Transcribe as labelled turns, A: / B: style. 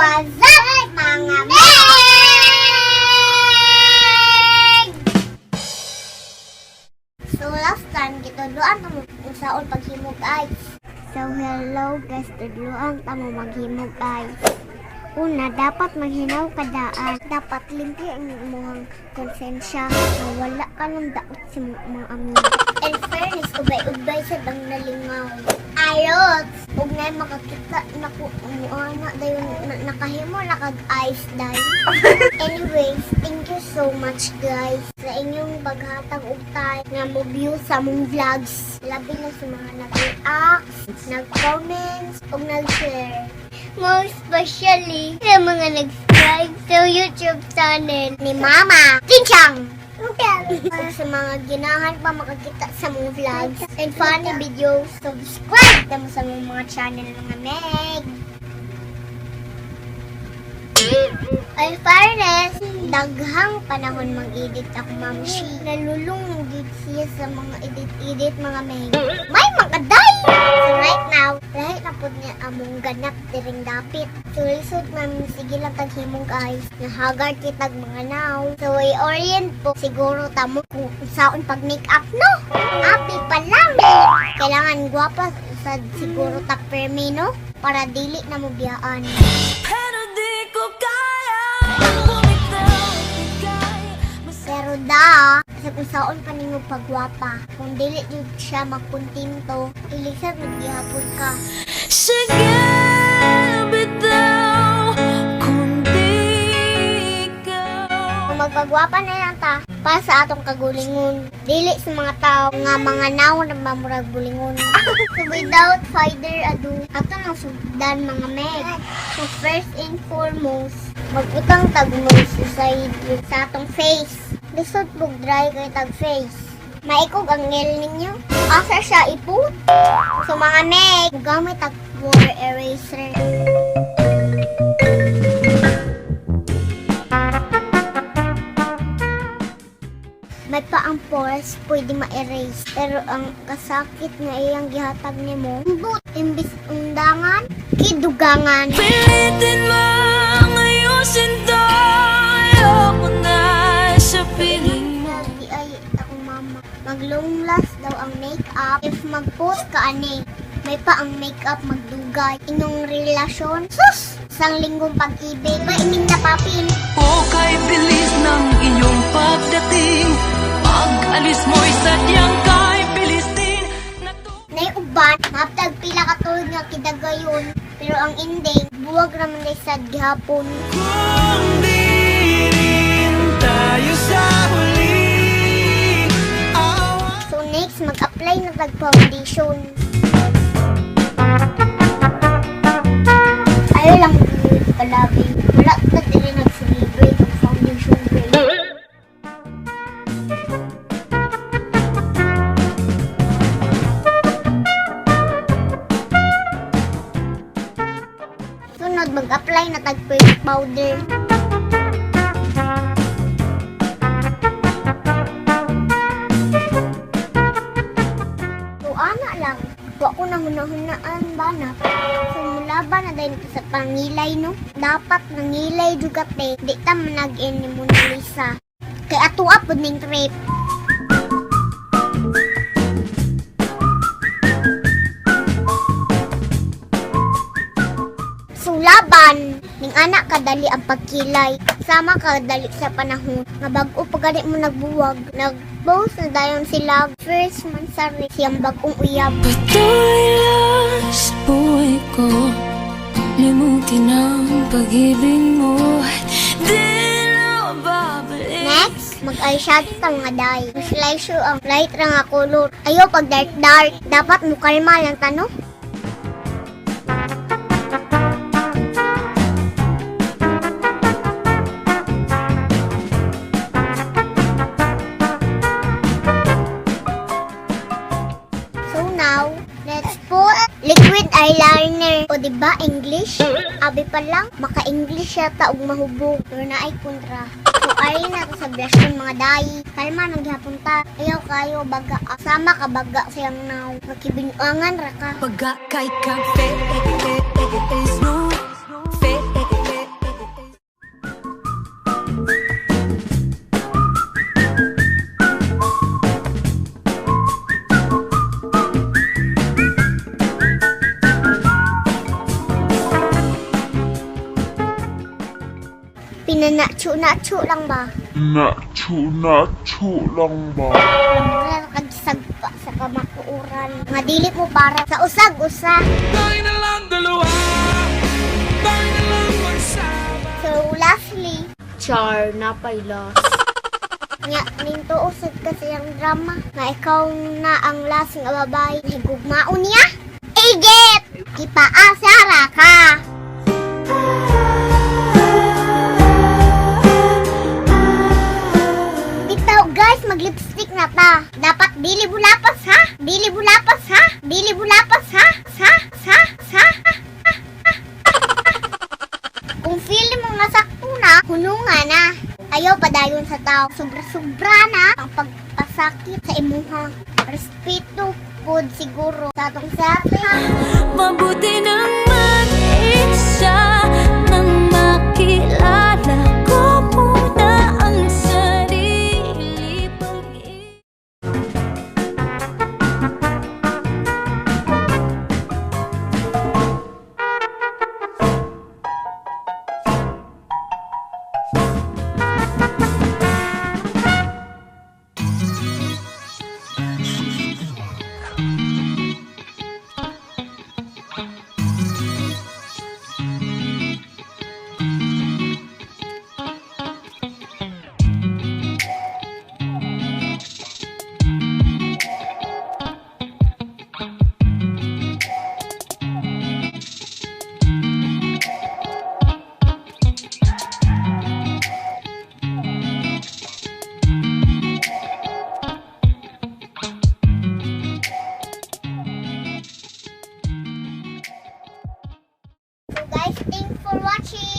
A: What's up, mga meg? So last time, gitudloan ta mo unsaon paghimog ice. So hello guys, tudloan ta mo maghimog ice. Una, dapat maghinaw ka daan. Dapat limpyo ang imong konsensya na wala ka ng daot sa mga amigo. In fairness, ubay-ubay sa dang nalingaw. Ayot! Ug nay makakita na ko umuana dayon na, nakahimo na kag ice day. Anyways, thank you so much, guys, sa inyong paghatag og time nga mo view sa among vlogs. Labi na sa mga nag-react, nag-comments, ug nag-share. Most especially sa mga nag-subscribe sa YouTube channel ni Mama Tinchang! Ug sa mga ginahan pa makakita sa mga vlogs and funny videos, subscribe mo sa mga channel, mga meg. Ay, fairness, daghang panahon mag-edit ako, Ma'am Shi. Nalulung gid siya sa mga edit-edit, mga meg. May mga day! So right now, lahi na pud niya among ganap diring dapit. So lisod man, sige lang taghimong guys. Nahagard kitag mga now. So i-orient po siguro tamo kung saon pag make up, no? Api pa lang. Kailangan gwapa sad siguro ta permi, no? Para dili na mo biyaan.
B: Pero di ko kaya bumitaw. Ika'y
A: Pero da, sa kung saon pa ninyo pagwapa, kung dili jud siya magkontento, ilisad maghihapon ka.
B: Sige, bitaw kung di ikaw.
A: Kung magpagwapa na lang ta, para sa atong kagulingon. Dili sa mga tao nga mga naw na mamurag bulingon. So without further ado, ato nang sugdan, mga meg. So first and foremost, magbutang tag moisturizer sa atong face. Lisod pug dry kay tag face. Maikog ang ngil ninyo. Asa siya iput? So mga meg, gamit tag water eraser. May pa ang pores, pwede ma-erase. Pero ang kasakit nga iyang gihatag nimo, but imbis undangan, kidugangan.
B: Pilitin mang ayusin to. Ayoko na sa piling mo.
A: Di ay akong mama. Mag-long last daw ang makeup if mag-post ka ani. May pa ang makeup magdugay. Inyong relasyon, sus! Isang linggong pag-ibig, maining na papin.
B: O kay bilis ng iyong pagdating. Pag-alis mo'y sadyang kay bilis din.
A: Nay uban, maptag pila ka tuig nga kidagayon. Pero ang ending, buwag raman day sad gihapon.
B: Kung di rin tayo sa huli.
A: So next, mag-apply na tag foundation. Ayaw lang gud palabi. Wala ta diri nag-celebrate og foundation day. Sunod, mag-apply na tag face powder. So, ana lang. Wa ko na hunahunaan ba na. So, mulaban na din sa pangilay, no? Dapat nangilay juga te. Di ta manag-in ni Mona Lisa. Kay atua pod ning trip. So laban, ning anak kadali ang pagkilay. Sama kadali sa panahon nga bag-o pa gani mo nagbuwag. Nag-post na dayon sila first man sa siyang bag-ong uyab.
B: Patuloy lang sa buhay ko. Limutin ang pag-ibig mo. Di na babalik.
A: Next, mag-eyeshadow ta, mga day. Slice ang light ra nga color. Ayaw pag dark dark. Dapat mo kalma lang ta, no? So now, let's put liquid eyeliner. O di ba English? Abi pa lang, maka-English yata og mahubog. Pero naay kontra. So ay na to sa blush on, mga day. Kalma nang gihapon ta. Ayaw kayo baga. Sama ka baga siyang now. Makibinuangan ra ka.
B: Baga kay ka face no face.
A: Pinanacho-nacho lang ba?
C: Nacho-nacho lang ba?
A: Mura kag sagpa sa kamatuoran. Nga dili mo para sa usag-usa.
D: Tayo na lang dalawa. Tayo na lang magsama.
A: So lastly,
E: Char, napay last.
A: nya nintuo sad kasi ang drama nga ikaw na ang last nga babae higugmaon niya. Igit! Gipaasa ra ka. Bitaw guys, mag-lipstick na ta. Dapat dili bulapas ha? Dili bulapas ha? Dili bulapas ha? Sa sa sa. Kung feeling mo nga sakto na, hununga na. Ayaw padayon sa tao. Sobra-sobra na ang pagpasakit sa imuha. Respeto pod siguro sa atong sarili.
B: Mabuti nang mag-isa nang makilala ko muna ang sarili. Pag-
A: So guys, thanks for watching.